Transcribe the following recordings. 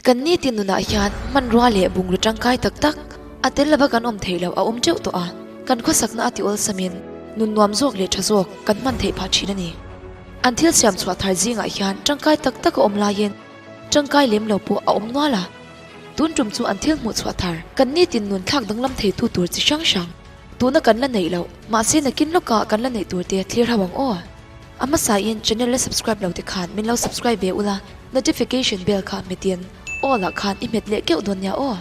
Kan nitin nunah hian hmanrua leh bungraw tangkai tak tak a tel lova kan awm theih loh a awm teuh tawh a, kan khawsakna a ti awlsamin nun nuam zawk leh tha zawk kan hman theih phah thin a ni. An thil siam chhuah thar zingah hian tangkai tak tak a awm laiin tangkai lem lo pawh a awm nual a. Tun tum chu an thil hmuh chhuah thar kan nitin nun thlak danglam theitu tur chi hrang hrang tuna kan la neih loh mahse nakin lawkah kan la neih tur te thlir ho ang aw. A hmasain channel la subscribe lo te khan min lo subscribe ve ula, notification bell kha hmetin all ah khan i hmet leh keuh dawn nia aw.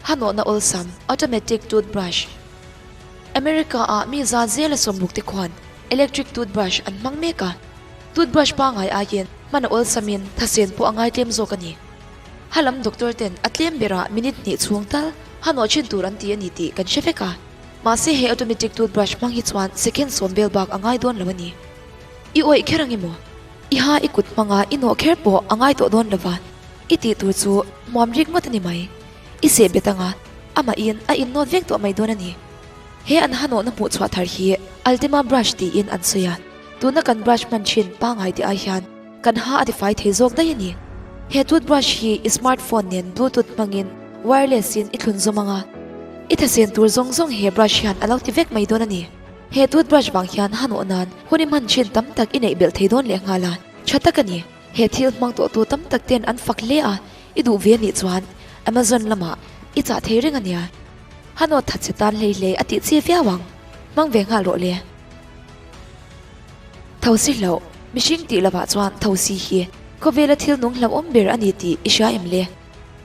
Hanawhna awlsam, automatic toothbrush. America ah mi za zela sawmruk te khuan electric toothbrush an hmang mek a, toothbrush pangai aiin hman a awlsamin thasen pawh a ngaitlem zawk a ni. Halam doctor ten a tlem berah minute hnih chhung tal hanawh thin tur an ti a ni tih kan hre vek a. Mahse he automatic toothbrush hmang hi chuan second sawm bel bak a ngai dawn lo a ni. I awih kher ang emaw? I ha i kut hmanga i nawh kher pawh a ngai tawh dawn lova, i tih tur chu hmuam rik ngawt a ni mai. I seh bet anga, amahin a innawt vek tawh mai dawn a ni. He an ha nawhna hmuh chhuah thar hi Ultima brush tiin an sawi a, tuna kan brush hman thin pangai tih ai hian kan ha a tifai thei zawk daih a ni. He toothbrush hi i smartphone nen bluetooth hmangin wireless in i thlun zawm anga, i thasen tur zawng zawng he brush hian a lo ti vek mai dawn a ni. He toothbrush vang hian ha nawh nan hun i hman thin tam tak i neih belh thei dawn leh nghal a, tha tak a ni. He thil hmang tawhtu tam tak ten an fak hle a, i duh ve anih chuan Amazon lamah i chah thei reng a nia. Ha nawt that che tan hlei hlei a tih chi viau ang, hmang ve nghal rawh le. Thosi hlauh, Mihring tih lovah chuan thosi hi khawvela thil nung hlauhawm ber a ni tih i hria em le?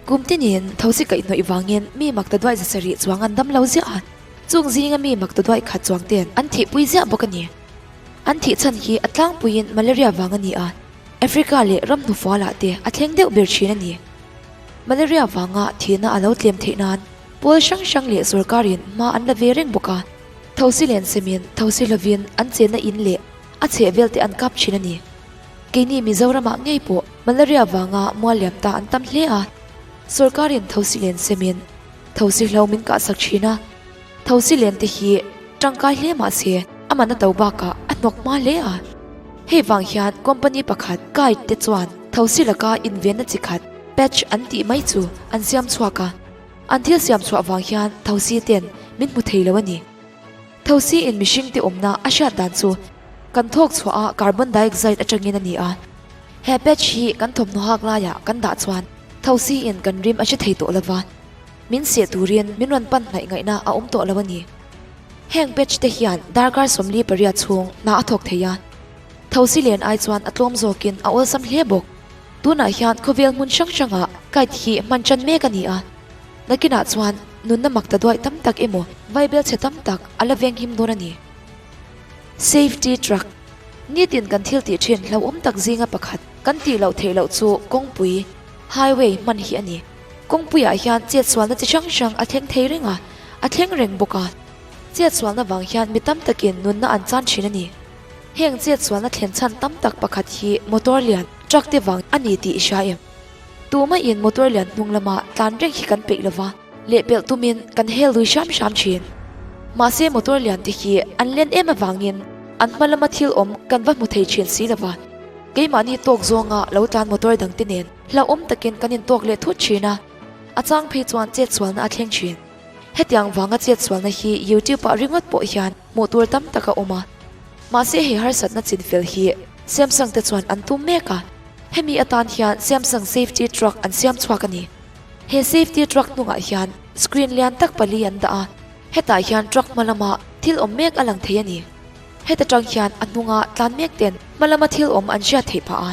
Kum tinin thosi kaihhnawih vangin mi mak ta duai zasarih chuang an dam lo ziah a, chung zinga mi mak ta duai khat chuang ten an thihpui ziah bawk a ni. An thih chhan hi a tlangpuiin malaria vang a ni a, Africa leh ram hnufualah te a thleng deuh ber thin a ni. Malaria vanga thihna a lo tlem theih nan pawl hrang hrang leh sorkarin hma an la ve reng bawk a. Thosi len semin, thosi lovin an chenna in leh a chheh vel te an kap thin a ni. Keini Mizoramah ngei pawh malaria vanga mual liam ta an tam hle a, sorkarin thosi len semin, thosi hlo min kahsak thin a. Thosi len te hi tangkai hle mah se a man a to bakah a hnawk hma hle a. Hei vang hian company pakhat Kite te chuan thosi laka invenna chi khat patch an tih mai chu an siam chhuak a. An thil siam chhuah vang hian thosi ten min hmu thei lo a ni. Thosi in mihring te awmna a hriat dan chu kan thawk chhuah a carbon dioxide atangin a ni a. He patch hi kan thawmhnaw hak laiah kan dah chuan thosi in kan rim a hre thei tawh lova, min seh turin min rawn pan hnaih ngaihna a awm tawh lo a ni. Heng patch te hian darkar 48 chhung hna a thawk thei a, thosi len ai chuan a tlawm zawkin a awlsam hle bawk. Tunah hian khawvel hmun hrang hrangah kite hi hman tan mek a ni a, nakinah chuan nunna mak ta duaih tam tak emaw vaibel chhe tam tak a la veng him dawn a ni. Safety truck, Nitin kan thil tih thin hlauhawm tak zinga pakhat kan tih loh theih loh chu kawngpui, highway, hman hi a ni. Kawngpuiah hian chetsualna chi hrang hrang a thleng thei reng a, a thleng reng bawk a. Chetsualna vang hian mi tam takin nunna an chan thin a ni. Heng chetsualna thlen chhan tam tak pakhat hi motor lian, truck te vang a ni tih i hria em? Tumahin motor lian hnung lama tlan reng hi kan peih lova, lehpelh tumin kan hel lui hram hram thin. Mahse motor lian te hi an len em avangin an hma lama thil awm kan va hmu thei thin si lova, keimahni tawk zawnga lo tlan motor dang te nen hlauhawm takin kan intawk leh thut thin a, a chang phei chuan chetsualna a thleng thin. Hetiang vanga chetsualna hi YouTube ah ringawt pawh hian hmuh tur tam tak a awm a. Mahse hei harsatna chinfel hi Samsung te chuan an tum mek a, hemi atan hian Samsung Safety Truck an siam chhuak a ni. He Safety Truck hnungah hian screen lian tak pali an dah a, hetah hian truck hma lama thil awm mek a lang thei a ni. Heta tang hian a hnunga tlan mek ten hma lama thil awm an hriat theih phah a,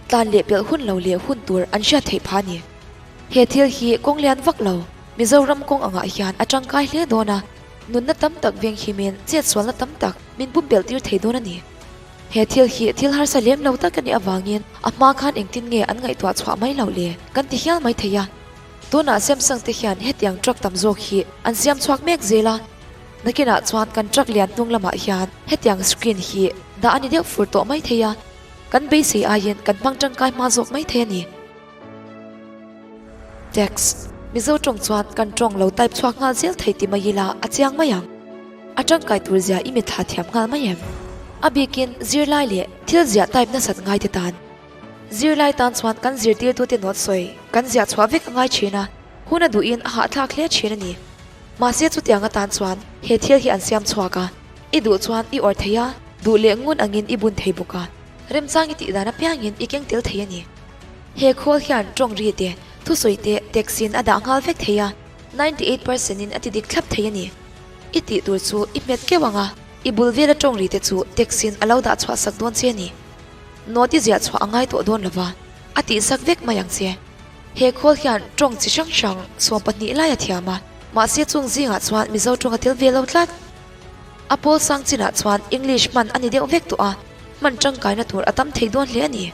tlan leh pelh hun lo leh hun tur an hriat theih phah a ni. He thil hi kawng lian vak lo Mizoram kawng angah hian a tangkai hle dawn a. Nunna tam tak veng himin chetsualna tam tak min pumpelh tir thei dawn a ni. He thil hi thil harsa lem lo tak a nih avangin a hma khan engtin nge an ngaihtuah chhuah mai loh le kan ti hial mai thei a. Tunah Samsung te hian hetiang truck tam zawk hi an siam chhuak mek zel a. Nakinah chuan kan truck lian hnung lamah hian hetiang screen hi dah a ni deuh fur tawh mai thei a, kan beisei aiin kan hmang tangkai hma zawk mai thei a ni. Text, Mizo tawng chuan kan tawng lo type chhuak nghal zel thei ti mai ila a chiang mai ang. A tangkai tur zia i mitthla thiam nghal mai em? A bikin zirlai leh thil ziah type nasat ngai te tan. Zirlai tan chuan kan zirtirtute note sawi kan ziah chhuah vek a ngai thin a, hun a duhin a hahthlak hle thin a ni. Mahse chutiang atan chuan he thil hi an siam chhuak a, i duh chuan i awrh thei a, duh leh ngun angin i bun thei bawk a, remchang i tih dan apiangin i keng tel thei a ni. He khawl hian tawng ri te, thusawi te text in a dah nghal vek thei a, 98 percent in a ti dik thlap thei a ni. I tih tur chu i hmet keuh ang a, i bul vela tawng ri te chu text in a lo dah chhuah sak dawn che a ni. Note i ziah chhuah a ngai tawh dawn lova, a tih sak vek mai ang che. He khawl hian tawng chi hrang hrang 12 lai a thiam a, mahse chung zingah chuan Mizo tawng a tel ve lo tlat. A pawl sang chinah chuan English hman a ni deuh vek tawh a, hman tangkaina tur a tam thei dawn hle a ni.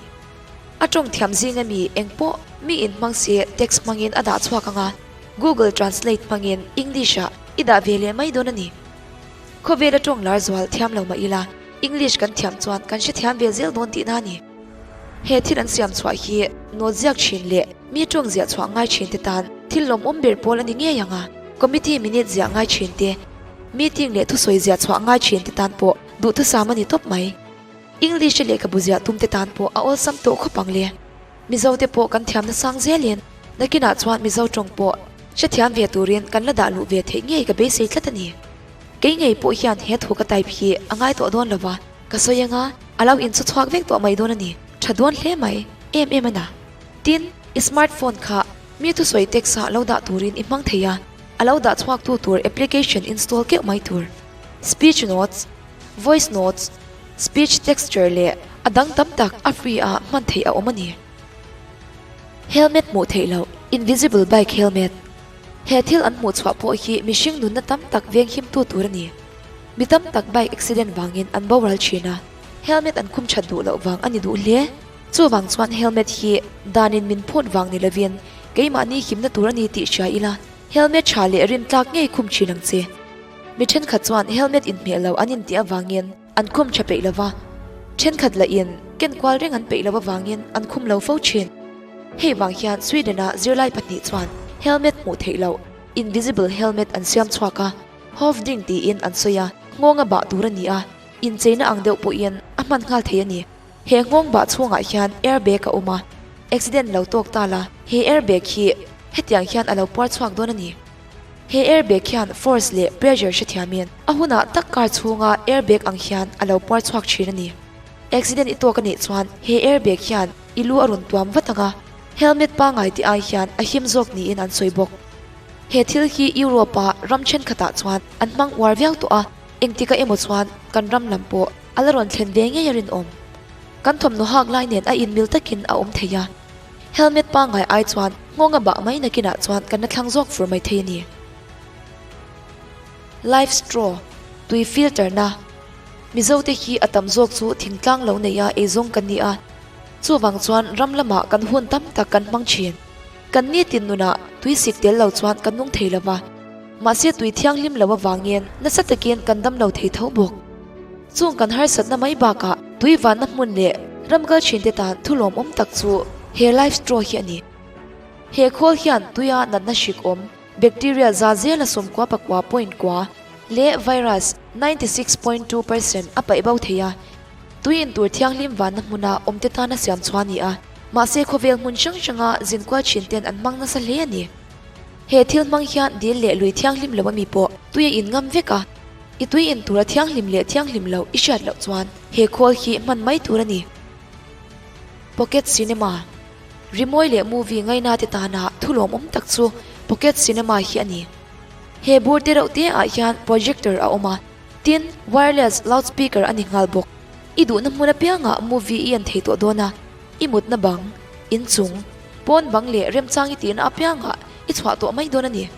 A tawng thiam zinga mi eng pawh mi in hmang se text hmangin a dah chhuak ang a, Google Translate hmangin English-ah i dah ve leh mai dawn a ni. Khawvela tawng lar zual thiam lo mah ila, English kan thiam chuan kan hrethiam ve zel dawn tihna a ni. He thil an siam chhuah hi nawt ziak thin leh mi tawng ziah chhuah ngai thin te tan thil lawmawm ber pawl a ni ngei ang a, committee minute ziah ngai thin te, meeting leh thusawi ziah chhuah ngai thin te tan pawh duhthusam a ni tawp mai. English-a lehkhabu ziah tum te tan pawh a awlsam tawh khawp ang le. Mizo te pawh kan thiamna sang zelin nakinah chuan Mizo tawng pawh hrethiam ve turin kan la dah luh ve theih ngei ka beisei tlat a ni. Kei ngei pawh hian he thu ka type hi a ngai tawh dawn lova, ka sawi anga a lo inchu chhuak vek tawh mai dawn a ni. Tha dawn hle mai, em em a na. Tin, i smart phone kha mi thusawi text ah lo dah turin i hmang thei a, a lo dah chhuak tu tur application install keuh mai tur. Speech notes, voice notes, speech texture leh a dang tam tak a free ah hman theih a awm a ni. Helmet hmuh theih loh, invisible bike helmet. He thil an hmuh chhuah pawh hi mihring nunna tam tak veng himtu tur a ni. Mi tam tak bike accident vangin an boral thin a, helmet an khum that duh loh vang a ni duh hle. Chuvang chuan helmet hi danin min phut vang ni lovin keimahni himna tur a ni tih hria ila, helmet tha leh rintlak ngei khum thin ang che. Mi thenkhat chuan helmet inhmeh lo an intih avangin an khum tha peih lova, thenkhat lahin ken kual reng an peih lo avangin an khum lo fo thin. Hei vang hian Sweden-a zirlai pahnih chuan helmet hmuh theih loh, invisible helmet an siam chhuak a, Hovding tiin an sawi a, nghawng a bah tur a ni a, incheina ang deuh pawhin a hman nghal thei a ni. He nghawng bah chhungah hian airbag a awm a, accident lo tawk ta la, he airbag hi hetiang hian a lo puar chhuak dawn a ni. He airbag hian force leh pressure hrethiamin a hunah tak car chhunga airbag ang hian a lo puar chhuak thin a ni. Accident i tawk a nih chuan he airbag hian i lu a rawn tuam vat ang a, helmet pangngai tih ai hian a him zawk niin an sawi bawk. He thil hi Europe-a ram thenkhatah chuan an hmang uar viau tawh a, engtika emaw chuan kan ram lam pawh a la rawn thlen ve ngei a rinawm. Kan thawmhnaw hak lai nen a inmil takin a awm thei a. Helmet pangngai ai chuan nghawng a bah mai nakinah chuan kan la thlang zawk fur mai thei a ni. Life straw, tui filter na, Mizote hi a tam zawk chu thingtlang lo neia eizawng kan ni a, chuvang chuan ram lamah kan hun tam tak kan hmang thin. Kan nitin nunah tui sik tel lo chuan kan nung thei lo va, mahse tui thianghlim lo avangin nasa takin kan dam lo thei tho bawk. Chung kan harsatna mai bakah tui vanna hmun leh ram kal thinte tan thu lawmawm tak chu he life straw hi a ni. He khawl hian tuia natna hrik awm, bacteria za zela 94 point kua leh virus 96.2 percent a paih bo thei a. Tui intur thianghlim vanna hmuna awmte tana siam chhuah a ni a, mahse khawvel hmun hrang hranga zinkual thin ten an hmang nasa hle a ni. He thil hmang hian dil leh lui thianghlim lo ami pawh tui a in ngam vek a, i tui intur a thianghlim leh thianghlim loh i hriat loh chuan he khawl hi hman mai tur a ni. Pocket Cinema, Rimawi leh movie ngaina te tana thu lawmawm tak chu Pocket Cinema hi a ni. He bur te reuh te ah hian projector a awm a, tin wireless loudspeaker a ni nghal bawk. I duhna hmun apiangah movie i en thei tawh dawn a, i mutna bang, inchung, pawn bang leh remchang i tihna apiangah i chhuah tawh mai dawn a ni.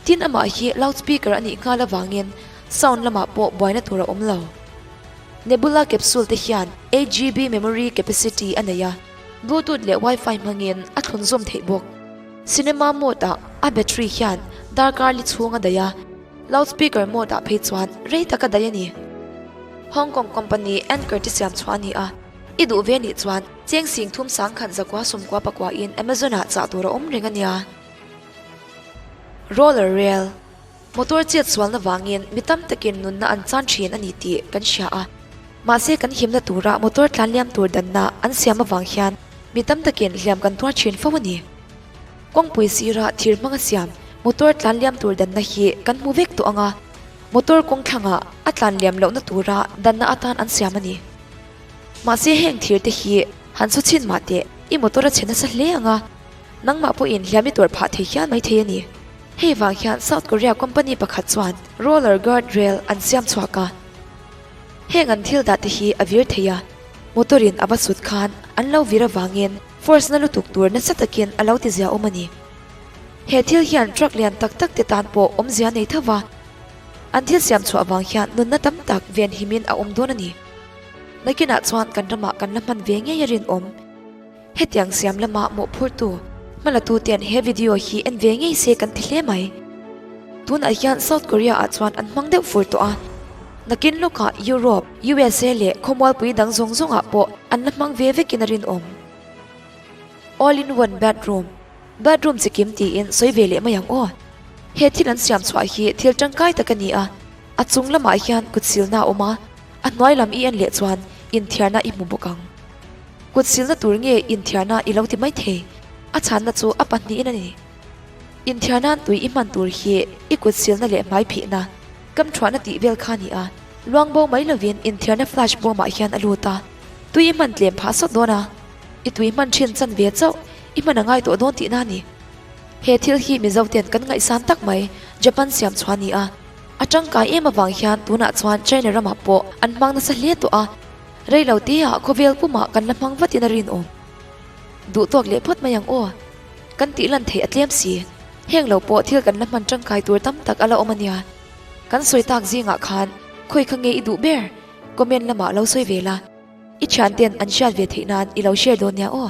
Tin amah hi loudspeaker a nih nghal avangin sound lamah pawh buaina tur a awm lo. Nebula capsule te hian 8GB memory capacity a nei a, Bluetooth leh Wi-Fi hmangin a thlunzawm theih bawk. Cinema mode ah a battery hian darkar li chhung a daih a, loudspeaker mode ah phei chuan rei tak a daih a ni. Hong Kong company Anker te siam chhuah a ni a, i duh ve nih chuan cheng sing thum sangkhat zakua sawmkua pakua in Amazon ah chah tur a awm reng a nia. Roller rail, Motor chet sualna vangin mi tam takin nunna an chan thin a ni tih kan hria a. Mahse kan himna tura motor tlan liam tur danna an siam avang hian. Mi tam takin hliam kan tuar thin fo a ni. Kawngpui sira thir hmanga siam motor tlan liam tur danna hi kan hmu vek tawh ang a, motor kawng thlangah a tlan liam lohna tura danna atan an siam a ni. Mahse heng thir te hi han su chhin mah teh i motor a chhe nasa hle ang a, nangmah pawhin hliam i tuar phah thei hial mai thei a ni. Hei vang hian South Korea company pakhat chuan roller guard rail an siam chhuak a. Heng an thil dah te hi a vir thei a, motor in a va sut khan an lo vir avangin force na lutuk tur nasa takin a lo ti zia awm a ni. He thil hian truck lian tak tak te tan pawh awmzia nei tho va, an thil siam chhuah vang hian nunna tam tak venhimin a awm dawn a ni. Nakinah chuan kan ramah kan la hman ve ngei a rinawm. Hetiang siam lama mawhphurtu, hmalatu ten he video hi en ve ngei se kan ti hle mai. Tunah hian South Korea ah chuan an hmang deuh fur tawh a, nakin lawkah Europe, USA leh khawmualpui dang zawng zawngah pawh an la hmang ve vekin a rinawm. All in one bathroom, bathroom chikim tiin sawi ve leh mai ang aw. He thil an siam chhuah hi thil tangkai tak a ni a, a chung lamah hian kut silna a awm a, a hnuai lam i en leh chuan inthiarna i hmu bawk ang. Kut silna tur nge inthiarna i lo ti mai thei? A chhanna chu a pahnihin a ni. Inthiarna'n tui i hman tur hi i kut silna leh hmai phihna, kam thuahna tih vel kha a ni a. Luang bo mai lovin inthiarna flash bawmah hian a lut a, tui i hman tlem phah sawt dawn a, i tui hman thin chan ve chauh i hman a ngai tawh dawn tihna a ni. He thil hi Mizo ten kan ngaihsan tak mai Japan siam chhuah a ni a, a tangkai em avang hian tunah chuan China ramah pawh an hmang nasa hle tawh a. Rei lo te ah khawvel pumah kan la hmang vatin a rinawm. Duh tawk leh phawt mai ang aw. Kan tih lan theih a tlem si. Heng lo pawh thil kan la hman tangkai tur tam tak a la awm a nia. Kan sawi tak zingah khan khawi kha nge i duh ber? Comment lamah lo sawi ve la. I thianten an hriat ve theih nan i lo share dawn nia aw.